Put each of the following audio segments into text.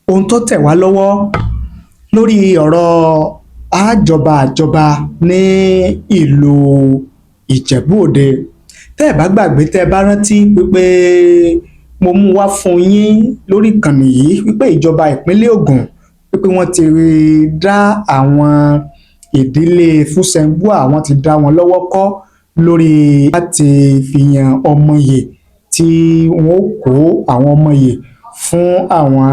Ohun tó tẹ̀ wá lọ́wọ́ lórí ọ̀rọ̀ àjọba àjọba ní ìlú Ìjẹ̀bú Òde, tẹ́ ẹ bá gbàgbé, tẹ́ ẹ bá rántí wípé mo mú wá fún yín lórí ìkànnì yìí wípé ìjọba ìpínlẹ̀ Ògùn, wípé wọ́n ti dá àwọn ìdílé Fúsẹ̀ngbùà, wọ́n ti dá wọn lọ́wọ́ kọ́ lórí láti fi yan ọmọye tí wọ́n ó kó àwọn ọmọye fún àwọn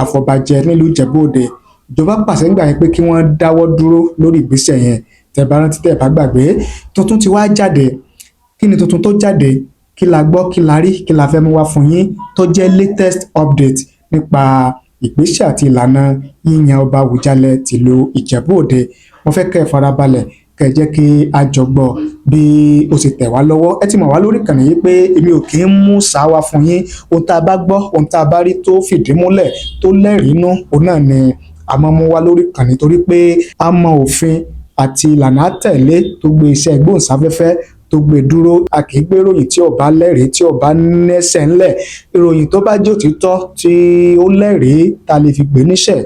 àfọbàjẹ nílùú Ìjẹ̀bú Òde. Ìjọba pàṣẹ nígbà yẹn pé kí wọ́n dáwọ́ dúró lórí ìgbésẹ̀ yẹn. Tẹ́ bá rántí, tẹ́ bá gbàgbé, tuntun ti wá jáde. Kí ni tuntun tó jáde? Kí la gbọ́? Kí la rí? Kí la fẹ́ mú wá fún yín tó jẹ́ latest update nípa ìgbésẹ̀ àti ìlànà yíyan ọba Àwùjalẹ̀ tìlú Ìjẹ̀bú Òde? Mo fẹ́ kẹ́ ẹ farabalẹ̀, kẹ́ ẹ jẹ́ kí a jọ gbọ́ bí ó ṣe tẹ̀ wá lọ́wọ́. Ẹ ti mọ̀ wá lórí ìkànnì yìí pé èmi ò kì í mú sáwá fún yín. Ohun tá a bá gbọ́, ohun tá a bá rí tó fìdí múlẹ̀, tó lẹ́rìí nú, òun náà ni a máa mú wá lórí ìkànnì, torí pé a mọ òfin àti ìlànà àtẹ̀lé tó gbé iṣẹ́ ìgbóhùnsáfẹ́fẹ́ tó gbé dúró. A kì í gbé ìròyìn tí ò bá lẹ́rìí, tí ò bá nẹ́sẹ̀ ńlẹ̀. Ìròyìn tó bá jẹ́ òtítọ́, tí ó lẹ́rìí, tá a lè fi gbé níṣẹ̀,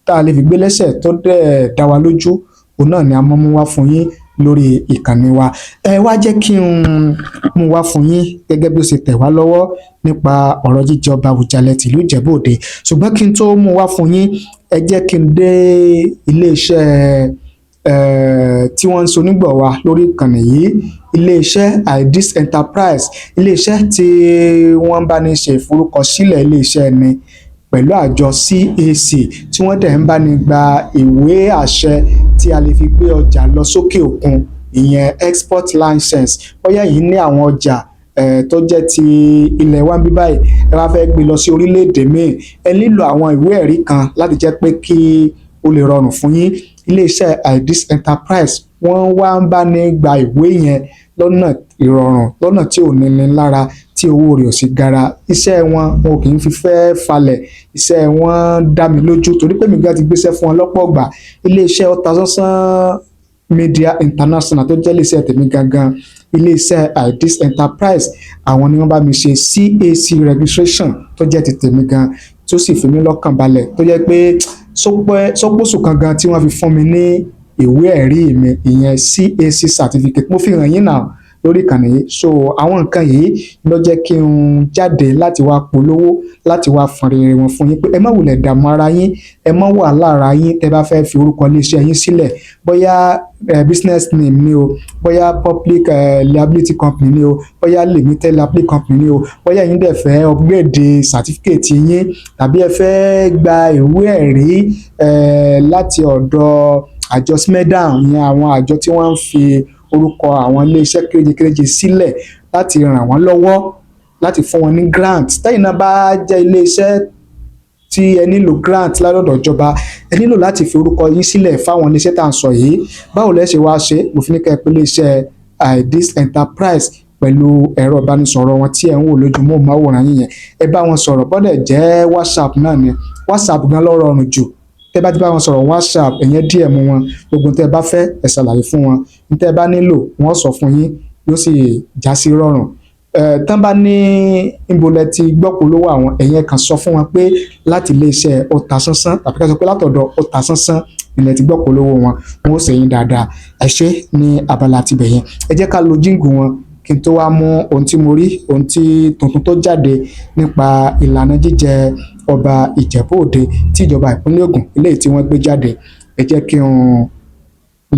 tá a lè fi gbé lẹ́sẹ̀, tó dẹ̀ dá wa lójú, òun náà ni a máa mú wá fún yín lórí ìkànnì wa. Ẹ wá jẹ́ kí n mú wá fún yín gẹ́gẹ́ bí ó ṣe tẹ̀ wá lọ́wọ́ nípa ọ̀rọ̀ jíjẹ ọba Àwùjalẹ̀ tìlú Ìjẹ̀bú Òde. Ṣùgbọ́n kí n tó mú wá fún yín, ẹ jẹ́ kí n dé iléeṣẹ́ tí wọ́n ń ṣonígbọ̀wọ́ wa lórí ìkànnì yìí, iléeṣẹ́ Ideas Enterprise, iléeṣẹ́ tí wọ́n bá ní ṣe ìforúkọsílẹ̀ iléeṣẹ́ ni pẹ̀lú àjọ CAC, tí wọ́n dẹ̀ ń bá ní gba ìwé àṣẹ tí a lè fi gbé ọjà lọ sókè òkun, ìyẹn export license. Bóyá yìí ní àwọn ọjà tó jẹ́ ti ilẹ̀ wa ń bí báyìí, ẹ wá fẹ́ gbé lọ sí orílẹ̀-èdè míì, ẹ nílò àwọn ìwé ẹ̀rí kan láti jẹ́ pé kí ó lè rọrùn fún yín. Iléeṣẹ́ Ideas Enterprise, wọ́n wá ń bá ní gba ìwé yẹn lọ́nà ìrọ̀rùn, lọ́nà tí ò níni lára, tí owó rẹ̀ ò sì gara. Iṣẹ́ wọn, wọn kì í fi fẹ́ falẹ̀. Iṣẹ́ wọn dá mi lójú torí pé mi gan ti gbéṣẹ́ fún wọn lọ́pọ̀ ìgbà. Iléeṣẹ́ Ọ̀tàsánsán Media International tó jẹ́ iléeṣẹ́ tèmi gangan, iléeṣẹ́ Ideas Enterprise, àwọn ni wọ́n bá mi ṣe CAC registration tó jẹ́ ti tèmi gan, tó sì fi mí lọ́kàn balẹ̀, tó jẹ́ pé sọ́pọ̀sù kan gan tí wọ́n fi fún mi ní ìwé ẹ̀rí mi, ìyẹn CAC certificate. Mo fi hàn yín náà lórí ìkànnì yìí. So àwọn nǹkan yìí ló jẹ́ kí n jáde láti wá polówó, láti wá fọn rere wọn fún yín pé ẹ má wulẹ̀ dààmú ara yín, ẹ má wàhálà ara yín. Tẹ́ bá fẹ́ fi orúkọ iléeṣẹ́ yín sílẹ̀, bóyá business name ni o, bóyá public liability company ni o, bóyá limited liability company ni o, bóyá ẹ̀yin dẹ̀ fẹ́ upgrade certificate yín, tàbí ẹ fẹ́ gba ìwé ẹ̀rí láti ọ̀dọ̀ àjọ SMEDAN, ìyẹn àwọn àjọ tí wọ́n ń fi orúkọ àwọn iléeṣẹ́ kéréje-kéréje sílẹ̀ láti ràn wọ́n lọ́wọ́, láti fún wọn ní grant. Tẹ́yìn náà bá jẹ́ iléeṣẹ́ tí ẹ nílò grant látọ̀dọ̀ ìjọba, ẹ nílò láti fi orúkọ yín sílẹ̀ fáwọn iléeṣẹ́ tá à ń sọ yìí. Báwo lẹ ṣe wá ṣe? Mo fi ní kẹ́ ẹ pé iléeṣẹ́ Ideas Enterprise pẹ̀lú ẹ̀rọ ìbánisọ̀rọ̀ wọn tí ẹ̀ ń wò lójú móhùnmáwòrán yín yẹn. Ẹ bá wọn sọ̀rọ̀, bọ́dẹ̀ jẹ́ WhatsApp náà ni. WhatsApp gan ló rọrùn jù. Tẹ́ bá ti bá wọn sọ̀rọ̀ WhatsApp, ẹ̀yẹn díẹ̀ mú wọn, gbogbo tẹ́ bá fẹ́, ẹ ṣàlàyé fún wọn. Ní tẹ́ bá nílò, wọ́n sọ fún yín, yóò sì já sí rọrùn. Tán bá ní níbo lẹ ti gbọ́ polówó àwọn, ẹ̀yẹn kan sọ fún wọn pé láti iléeṣẹ́ Ọ̀tàsánsán, tàbí ká sọ pé látọ̀dọ̀ Ọ̀tàsánsán ilẹ̀ ti gbọ́ polówó wọn, wọn ó ṣe yín dáadáa. Ẹ ṣé ní abala tibẹ̀ yẹn. Ẹ jẹ́ ká lo jingle wọn kí n tó wá mú ohun tí mo rí, ohun tí tuntun tó jáde nípa ìlànà jíjẹ ọba Ìjẹ̀bú Òde tí ìjọba ìpínlẹ̀ Ògùn eléyìí tí wọ́n gbé jáde. Ẹ jẹ́ kí n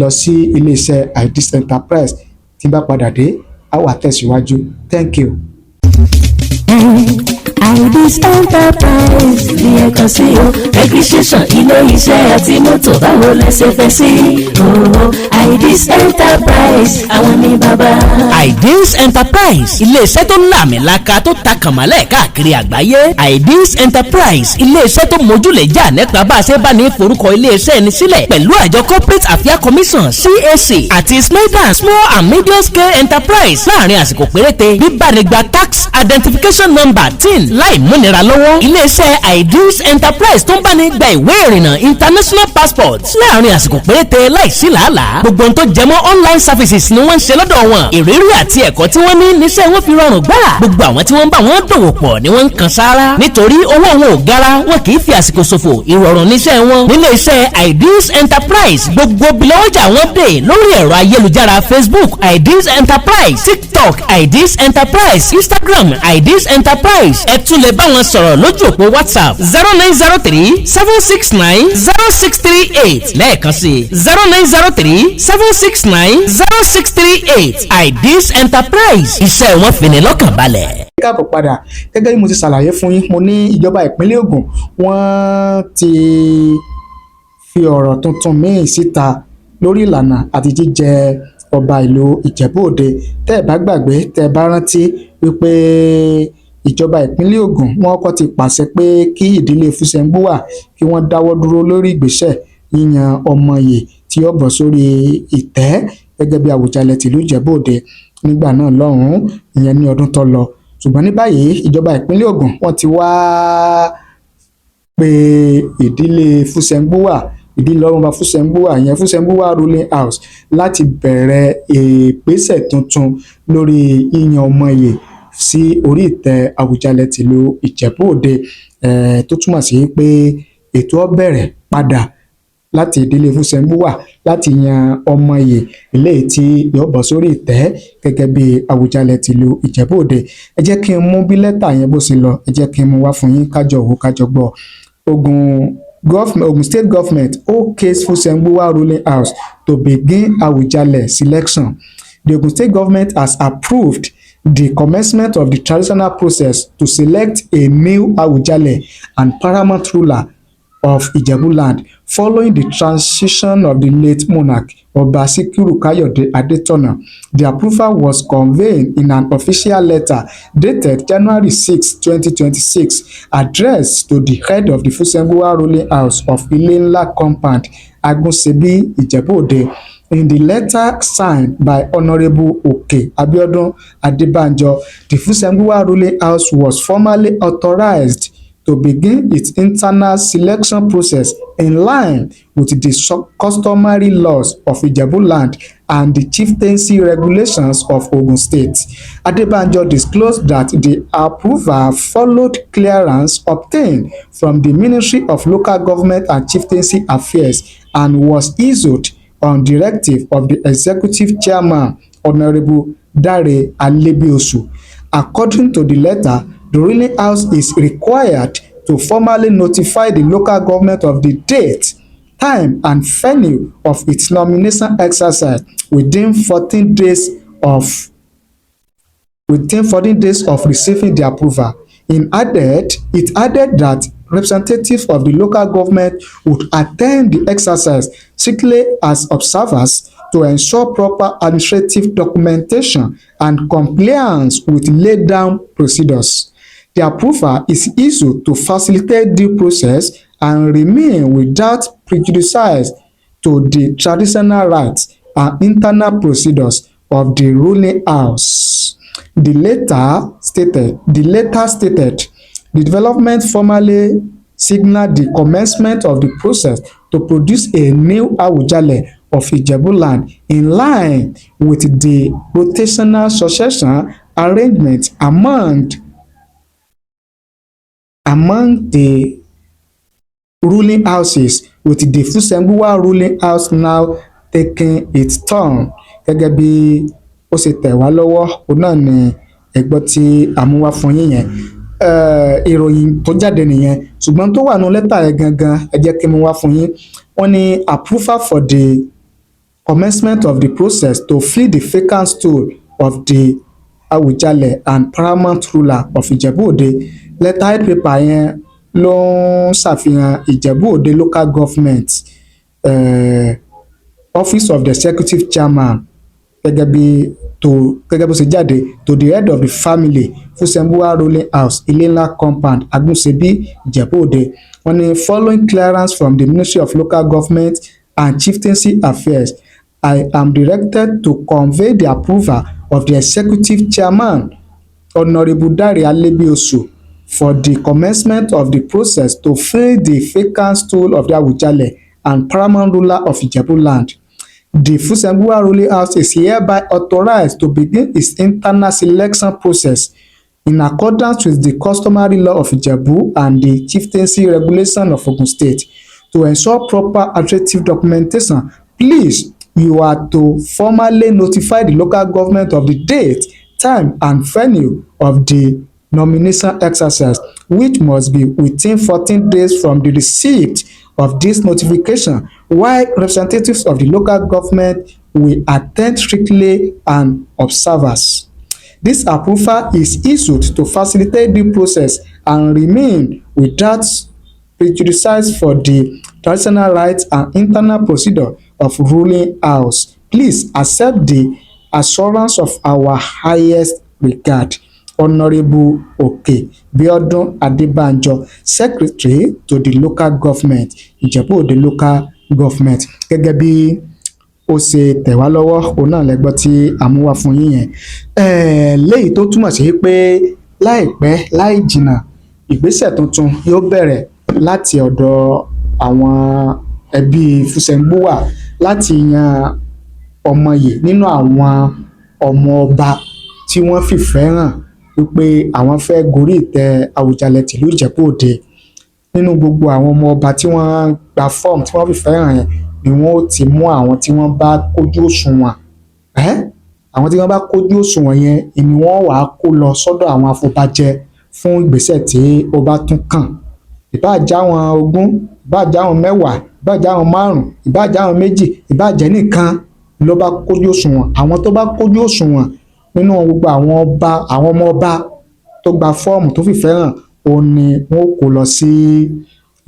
lọ sí iléeṣẹ́ Ideas Enterprise. Tí n bá padà dé, á wà tẹ̀síwájú. Thank you. Ideas Enterprise ní ẹ̀kan sí o. Registration ilé iṣẹ́ àti mọ́tò, báwo lẹ ṣe fẹ́ sí? Owó Ideas Enterprise, àwọn ní bàbá. Ideas Enterprise, iléeṣẹ́ tó làmìlaka, tó ta kànmọ́lẹ̀ káàkiri àgbáyé. Ideas Enterprise, iléeṣẹ́ tó mójúlẹ̀ jà nípa bá a ṣe bá ní forúkọ iléeṣẹ́ ẹni sílẹ̀ pẹ̀lú àjọ Corporate Affairs Commission, CAC, àti SMEDAN, Small and Medium Scale Enterprise, láàrin àsìkò péréte. Bíbánigba tax identification number, TIN, láì múnira lọ́wọ́. Iléeṣẹ́ Ideas Enterprise. Enterprise tó ń bá ní gba ìwé ìrìnnà, international passport, láàrin àsìkò péréte láìsí làálàá. Gbogbo ohun tó jẹmọ́ online services ni wọ́n ń ṣe lọ́dọ̀ wọn. Ìrírí àti ẹ̀kọ́ tí wọ́n ní níṣẹ́ wọn fi rọrùn gbà. Gbogbo àwọn tí wọ́n ń bá wọn dòwò pọ̀ ni wọ́n ń kan sáárá nítorí owó wọn ò gara, wọn kì í fi àsìkò ṣòfò, ìrọ̀rùn níṣẹ́ wọn. Nílé iṣẹ́ Ideals Enterprise, gbogbo bilọ́wọ́jà wọn dé lórí ẹ̀rọ ayélujára: Facebook, Ideals Enterprise; TikTok, Ideals Enterprise; Instagram, Ideals Enterprise. Ẹ tún lè bá wọn sọ̀rọ̀ lójú òpó WhatsApp, 09037690638. Lẹ́ẹ̀kan sí, 09037690638. Ideals Enterprise, iṣẹ́ wọn fi ni lọ́kàn balẹ̀. Káàbọ̀ padà. Gẹ́gẹ́ bí mo ti ṣàlàyé fún yín, mo ní ìjọba ìpínlẹ̀ Ògùn, wọ́n ti fi ọ̀rọ̀ tuntun míì síta lórí ìlànà àti jíjẹ ọba ìlú Ìjẹ̀bú Òde. Tẹ́ ẹ bá gbàgbé, tẹ́ ẹ bá rántí wípé ìjọba ìpínlẹ̀ Ògùn, wọ́n kọ́ ti pàṣẹ pé kí ìdílé Fúsẹ̀ngbuwà kí wọ́n dáwọ́ dúró lórí ìgbésẹ̀ yíyan ọmọye tí ó bọ́ sórí ìtẹ́ gẹ́gẹ́ bí Àwùjalẹ̀ tìlú Ìjẹ̀bú Òde nígbà náà lọ́hùn-ún, ìyẹn ní ọdún tó lọ. Ṣùgbọ́n ní báyìí, ìjọba ìpínlẹ̀ Ògùn, wọ́n ti wá pé ìdílé Fúsẹ̀ngbuwà, ìdílé ọmọọba Fúsẹ̀ngbuwà, ìyẹn Fúsẹ̀ngbuwà ruling house, láti bẹ̀rẹ̀ ìgbésẹ̀ tuntun lórí yíyan ọmọye sí orí ìtẹ́ Àwùjalẹ̀ tìlú Ìjẹ̀bú Òde, tó túmọ̀ sí pé ètò ó bẹ̀rẹ̀ padà láti ìdílé Fúsẹ̀ngbuwà láti yan ọmọye eléyìí tí yóò bọ́ sórí ìtẹ́ gẹ́gẹ́ bí Àwùjalẹ̀ tìlú Ìjẹ̀bú Òde. Ẹ jẹ́ kí n mú bí lẹ́tà yẹn bó ṣe lọ, ẹ jẹ́ kí n mú wá fún yín, kájọ wò, kájọ gbọ́. Ogun State Government okays Fusengbuwa ruling house to begin Awujale selection. The Ogun State Government has approved the commencement of the traditional process to select a new Awujale and paramount ruler of Ijebuland following the transition of the late monarch, Oba Sikiru Kayode Adetona. The approval was conveyed in an official letter dated January 6, 2026, addressed to the head of the Fusengbuwa ruling house of Ile-Nla Compound, Agunsebi, Ijebu-Ode. In the letter signed by Honourable Oke Abiodun Adebanjo, the Fusengbuwa ruling house was formally authorized to begin its internal selection process in line with the customary laws of Ijebuland and the chieftaincy regulations of Ogun State. Adebanjo disclosed that the approval followed clearance obtained from the Ministry of Local Government and Chieftaincy Affairs and was issued on directive of the Executive Chairman, Honourable Dare Alebiosu. According to the letter, the ruling house is required to formally notify the local government of the date, time and venue of its nomination exercise within 14 days of receiving the approval. It added that representatives of the local government would attend the exercise strictly as observers to ensure proper administrative documentation and compliance with laid down procedures. The approval is issued to facilitate due process and remain without prejudice to the traditional rights and internal procedures of the ruling house. The letter stated, the development formally signaled the commencement of the process to produce a new Awujale of Ijebuland in line with the rotational succession arrangement among the ruling houses, with the Fusengbuwa ruling house now taking its turn. Gẹ́gẹ́ bí ó ṣe tẹ̀ wá lọ́wọ́, òun náà ni ẹ̀gbọ́n tí a mú wá fún yín yẹn. Ìròyìn tó jáde nìyẹn, ṣùgbọ́n tó wà nínú lẹ́tà yẹn gangan, ẹ jẹ́ kí n mú wá fún yín. Wọ́n ní approval for the commencement of the process to fill the vacant stool of the Awujale and paramount ruler of Ijebu-Ode. Letterhead paper yẹn ló ń ṣàfihàn Ìjẹ̀bú-Òde Local Government, Office of the Executive Chairman, gẹ́gẹ́ bí tó gẹ́gẹ́ bó ṣe jáde, to the head of the family, Fusengbuwa ruling house, Ilé-Ńlá Compound, Agunsebi, Ìjẹ̀bú-Òde. Wọ́n ní following clearance from the Ministry of Local Government and Chieftaincy Affairs, I am directed to convey the approval of the Executive Chairman, Honourable Dare Alebiosu, for the commencement of the process to For the commencement of the process to fill the vacant stool of the Awujale and paramount ruler of Ijebu land. The Fusengbuwa ruling house is hereby authorized to begin its internal selection process in accordance with the customary law of Ijebu and the chieftaincy regulation of Ogun State. To ensure proper administrative documentation, please, you are to formally notify the local government of the date, time and venue of the nomination exercise, which must be within 14 days from the receipt of this notification, while representatives of the local government will attend strictly and observers. This approval is issued to facilitate the process and remain without prejudice for the traditional rights and internal procedure of ruling house. Please accept the assurance of our highest regard. Honourable Oke Biodun Adebanjo, Secretary to the Local Government, Ìjẹ̀bú-Òde Local Government. Gẹ́gẹ́ bí ó ṣe tẹ̀ wá lọ́wọ́, òun náà lẹ gbọ́ tí a mú wá fún yín yẹn. Léyìí tó túmọ̀ sí pé láìpẹ́ láì jìnnà, ìgbésẹ̀ tuntun yóò bẹ̀rẹ̀ láti ọ̀dọ̀ àwọn ẹbí Fúsẹ̀ngbuwà láti yan ọmọye nínú àwọn ọmọ ọba tí wọ́n fìfẹ́ hàn wípé àwọn fẹ́ gorí ìtẹ́ Àwùjalẹ̀ tìlú Ìjẹ̀bú Òde. Nínú gbogbo àwọn ọmọ ọba tí wọ́n gba fọ́ọ̀mù tí wọ́n fìfẹ́ hàn yẹn ni wọ́n ó ti mú àwọn tí wọ́n bá kójú òṣùwọ̀n. Àwọn tí wọ́n bá kójú òṣùwọ̀n yẹn ni wọ́n wàá kó lọ sọ́dọ̀ àwọn afọbajẹ fún ìgbésẹ̀ tí ó bá tún kàn. Ìbáà jáwọn 20, ìbáà jáwọn 10, ìbáà jáwọn 5, ìbáà jáwọn 2, ìbáà jẹ́ nìkan ló bá kójú òṣùwọ̀n. Àwọn tó bá kójú òṣùwọ̀n nínú gbogbo àwọn ọba, àwọn ọmọ ọba tó gba fọ́ọ̀mù tó fìfẹ́ hàn, òun ni wọ́n ó kó lọ sí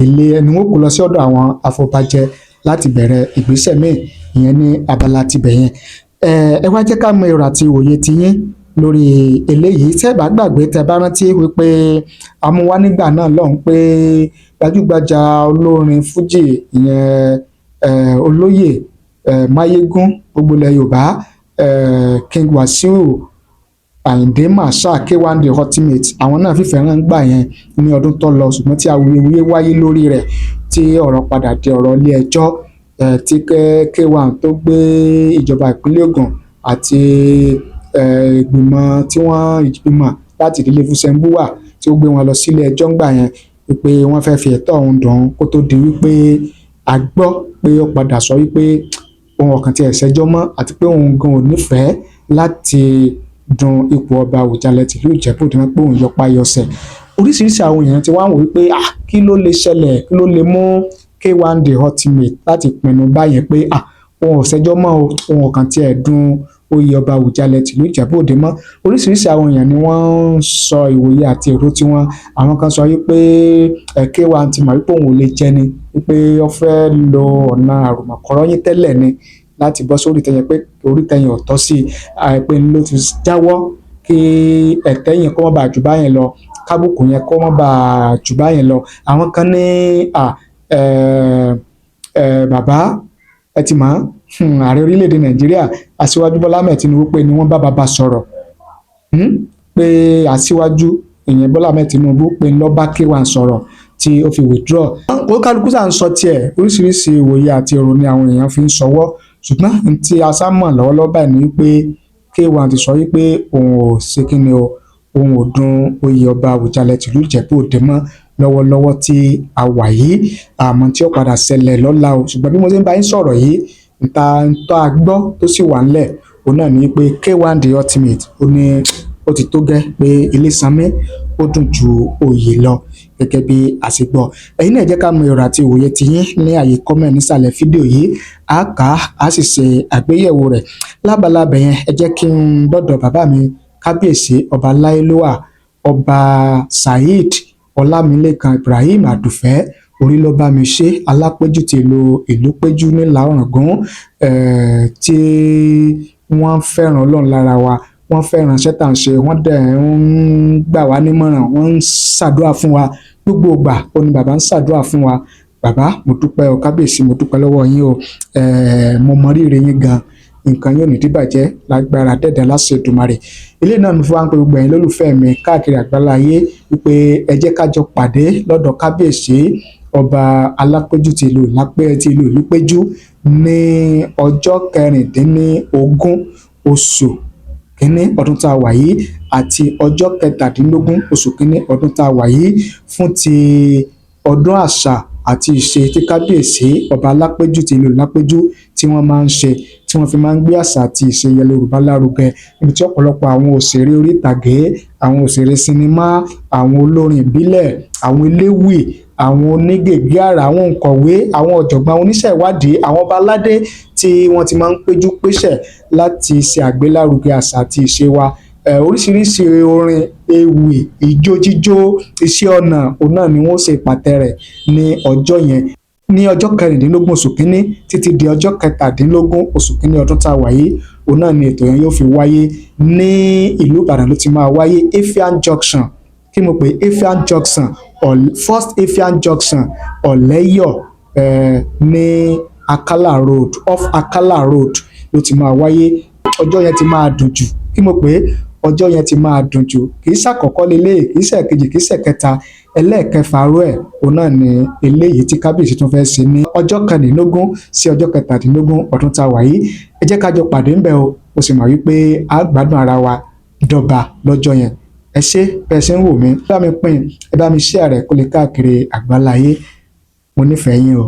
ilé ni wọ́n ó kó lọ sí ọ̀dọ̀ àwọn afọbajẹ láti bẹ̀rẹ̀ ìgbésẹ̀ míì. Ìyẹn ní abala tibẹ̀ yẹn. Ẹ wá jẹ́ ká mọ èrò àti òye tiyín lórí eléyìí. Tẹ́ ẹ bá gbàgbé, tẹ́ bá rántí wípé a mú wá nígbà náà lọ́hùn pé gbajúgbajà olórin fújì ìyẹn olóyè Máyégún gbogbo ilẹ̀ Yorùbá, King Wasiu Ayinde Marshal, K1 The Ultimate, àwọn náà fìfẹ́ hàn gbà yẹn ní ọdún tó lọ, ṣùgbọ́n tí awuyewuye wáyé lórí rẹ̀, tí ọ̀rọ̀ padà di ọ̀rọ̀ ilé ẹjọ́, tí K1 tó gbé ìjọba ìpínlẹ̀ Ògùn àti ìgbìmọ̀ tí wọ́n ìgbìmọ̀ láti ìdílé Fúsẹ̀ngbuwà tí ó gbé wọn lọ sílé ẹjọ́ ńgbà yẹn wípé wọ́n fẹ́ fi ẹ̀tọ́ òun dùn ún, kó tó di wípé a gbọ́ pé ó padà sọ wípé òun ọ̀kàn tiẹ̀ ṣẹjọ́ mọ́ àti pé òun gan ò nífẹ̀ẹ́ láti dun ipò ọba Àwùjalẹ̀ tìlú Ìjẹ̀bú Òde pé òun yọpa yọsẹ̀. Oríṣiríṣi àwọn èèyàn ti wá ń wò wípé, ah, kí ló lè ṣẹlẹ̀? Kí ló lè mú K1 The Ultimate láti pinnu báyẹn pé, ah, òun ò ṣẹjọ́ mọ́ o, òun ọ̀kàn tiẹ̀ dun oyè ọba Àwùjalẹ̀ tìlú Ìjẹ̀bú Òde mọ́? Oríṣiríṣi àwọn èèyàn ni wọ́n ń sọ ìwòye àti èrò tiwọn. Àwọn kan sọ wípé K1 ti mọ̀ wípé òun ò lè jẹ ni, wípé ó fẹ́ lo ọ̀nà àrùmọ̀kọ́rọ́yìn tẹ́lẹ̀ ni láti bọ́ sórí ìtẹ́ yẹn, pé orí ìtẹ́ yẹn ò tọ́ sí i, pé ló ti jáwọ́ kí ẹ̀tẹ́ yẹn kó má bàa jù báyẹn lọ, kábùkù yẹn kó má bàa jù báyẹn lọ. Àwọn kan ní bàbá ẹ ti mọ̀, ààrẹ orílẹ̀-èdè Nàìjíríà, Aṣíwájú Bọ́lá Ahmed Tinubu, pé ni wọ́n bá bàbá sọ̀rọ̀, pé aṣíwájú ìyẹn Bọ́lá Ahmed Tinubu pé ń lọ bá K1 sọ̀rọ̀ tí ó fi withdraw. Ó kálukú sà ń sọ tiẹ̀. Oríṣiríṣi ìwòye àti èrò ni àwọn èèyàn fi ń ṣọwọ́, ṣùgbọ́n n tí a sá mọ̀ lọ́wọ́lọ́wọ́ báyìí ni wípé K1 ti sọ wípé òun ò ṣe kíni o, òun ò dun oyè ọba Àwùjalẹ̀ tìlú Ìjẹ̀bú Òde mọ́ lọ́wọ́lọ́wọ́ tí a wà yìí. Àmọ́ tí ó padà ṣẹlẹ̀ lọ́la o. Ṣùgbọ́n bí mo ṣe ń bá yín sọ̀rọ̀ yìí, nta ntọ́ a gbọ́ tó sì wà ńlẹ̀ òun náà ni pé K1 The Ultimate, ó ní ó ti tó gẹ́, pé Ilésanmí ó dùn ju oyè lọ, gẹ́gẹ́ bí a ṣe gbọ́. Ẹ̀yin náà jẹ́ ká mọ èrò àti ìwòye tiyín ní àyè comment nísàlẹ̀ fídíò yìí. A kà á, a sì ṣe àgbéyẹ̀wò rẹ̀ lábalábẹ̀ yẹn. Ẹ jẹ́ kí n dọ́dọ̀ bàbá mi, kábíyèsí ọba láìlúwà, Ọba Saheed Ọlámilékan Ibrahim Àdùfẹ́ orí ló bá mi ṣe, alápéjú ti ìlú Ìlúpéjú nílà Ọ̀ràngún, tí wọ́n fẹ́ràn Ọlọ́run lára wa, wọ́n fẹ́ràn iṣẹ́ tá à ń ṣe, wọ́n dẹ̀ ń gbà wá nímọ̀ràn, wọ́n ń ṣàdúrà fún wa gbogbo ìgbà. Ó ní bàbá ń ṣàdúrà fún wa. Bàbá, mo dúpẹ́ o. Kábíyèsí, mo dúpẹ́ lọ́wọ́ yín o. Mo mọ rírì yín gan. Nǹkan yóò ní díbàjẹ́ lágbára dẹ́dẹ̀ láṣẹ Èdùmàrè. Ilé náà mo fi wá ń pe gbogbo ẹ̀yin lólùfẹ́ mi káàkiri àgbáláyé wípé ẹ jẹ́ ká jọ pàdé lọ́dọ̀ kábíyèsí ọba Alápéjú ti ìlú Ìlápẹ́ ti ìlú Ìlúpéjú ní ọjọ́ 16 oṣù kínní ọdún tá a wà yìí àti ọjọ́ 17 oṣù kínní ọdún tá a wà yìí fún ti ọdún àṣà àti ìṣe tí kábíyèsí ọba Alápéjú ti ìlú Ìlápéjú tí wọ́n máa ń ṣe, tí wọ́n fi máa ń gbé àṣà àti ìṣe ilẹ̀ Yorùbá lárugẹ, níbi tí ọ̀pọ̀lọpọ̀ àwọn òṣèré orí ìtàgé, àwọn òṣèré sinimá, àwọn olórin ìbílẹ̀, àwọn eléwì, àwọn onígègé àrà, àwọn òǹkọ̀wé, àwọn ọ̀jọ̀gbọ́n, àwọn oníṣẹ́ ìwádìí, àwọn ọba aládé tí wọ́n ti máa ń péjú pésẹ̀ láti ṣe àgbélárugẹ àṣà àti ìṣe wa. Oríṣiríṣi orin, ewì, ijó jíjó, iṣẹ́ ọnà, òun náà ni wọ́n ṣe pàtẹ rẹ̀ ní ọjọ́ yẹn, ní ọjọ́ 16 oṣù kínní títí di ọjọ́ 17 oṣù kínní ọdún tá a wà yìí. Òun náà ni ètò yẹn yóò fi wáyé. Ní ìlú Ìbàdàn ló ti máa wáyé, Effian Junction. Kí mo pè? Effian Junction, First Effian Junction, Ọ̀lẹ́yọ̀, ní Akala Road, off Akala Road ló ti máa wáyé. Ọjọ́ yẹn ti máa dùn jù. Kí mo pè é? Ọjọ́ yẹn ti máa dùn jù. Kì í ṣàkọ́kọ́ lélẹ̀, kì í ṣẹ̀kejì, kì í ṣẹ̀kẹta, ẹlẹ́ẹ̀kẹfà rú ẹ̀ òun náà ni eléyìí tí kábíyèsí tún fẹ́ ṣe ní ọjọ́ 14 sí ọjọ́ 17 ọdún tá a wà yìí. Ẹ jẹ́ ká jọ pàdé ńbẹ̀ o. Mo sì mọ̀ wípé a gbádùn ara wa dọ́ba lọ́jọ́ yẹn. Ẹ ṣé bẹ́ẹ̀ ṣe ń wò mí. Ẹ bá mi pín, ẹ bá mi share rẹ̀ kó lè káàkiri àgbáláyé. Mo nífẹ̀ẹ́ yín o.